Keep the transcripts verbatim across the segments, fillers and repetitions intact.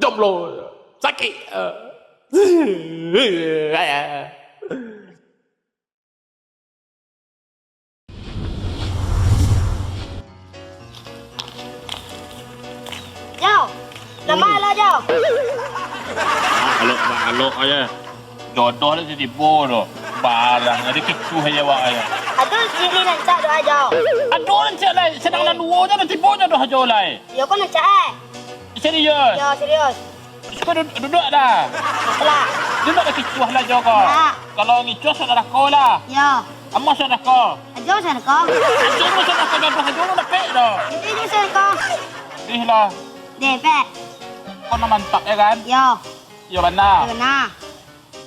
Jomblo. Sakik. Jau, lamah lah, Jau. Alok-alok aja. Jodoh lah tibo tu. Barang ada kicuah aja awak aja. Aduh, sini rancak doa, Jau. Aduh, rancak lah. Sedang nan duo je, nan tibo jodoh aja lah. Yo, kok rancak, eh? Serius? Yo, serius. Cubo du-, duduak dah. Alah. Duduak dah kicuah lah jo ko. Ya. Kalau ngicuah sadako lah. Ya. Amuah sadako. Ajo sadako. Ajo amuah sadako, jodoh ajo lu dapek dah. Itu je sadako. Dih lah. Deh, pek. Kau nak mantap ya kan? Yo. Yo bana. Yo bana.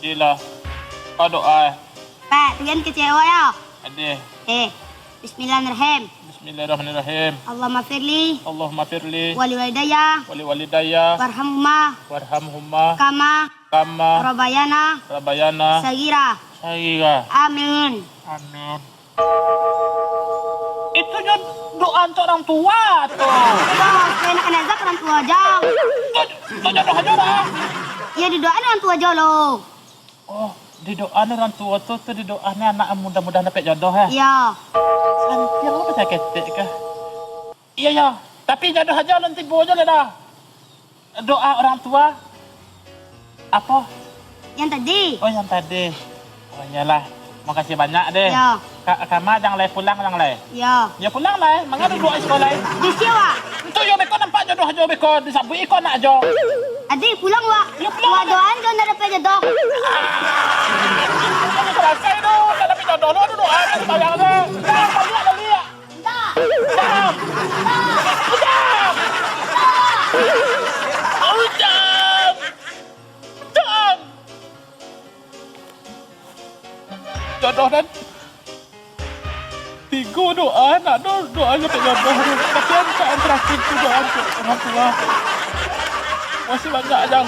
Dih lah. Kau doa. Pek, tu kan kecewa ya? Adih. Eh, Bismillahirrahmanirrahim. Bismillahirrahmanirrahim. Allahumma firli. Allahumma firli. Wali walidayya. Wali walidayya. Warhamhuma. Warhamhuma. Kama. Kama. Rabayana. Rabayana. Sagira. Sagira. Amin. Amin. Itu jo doa untuk orang tua tu. Bos, enak kena azab orang tua aja. Tu, tu jodoh aja dah. Ya, didoakan orang tua aja lo. Oh, didoakan orang tua tu, tu didoakan anak mudah-mudahan dapek jodoh, eh? Iyo. Santiang lo pacah ketek kah? Iyo, iyo. Tapi jodoh aja alun tibo jo lah dah. Doa orang tua. Apo? Yang tadi. Oh, yang tadi. Oh, iyolah. Makasih banyak deh. Iyo. Ka-, kama jan lai pulang, jan lai. Iyo. Yo pulang lai, manga duduak siko lai. Di siko, Wak. Itu yo beko nampak jodoh ajo beko, disabuik iko anak ajo. Adi, pulang, Wak. Yo pulang. Wak doaan jo ndak dapek jodoh. Ini salasai tu, ndak dapek jodoh lu, duduak ajo sambayang tu. Dah, baliak, baliak. Ndak. Dah. Ndak. Dah. Ujang. Ujang. Jodoh dan tigo doa, nak do-, doa jo tak jodoh tu. Tapi yang, yang terakhir tu doa untuk orang tua. Masih banyak, Jang.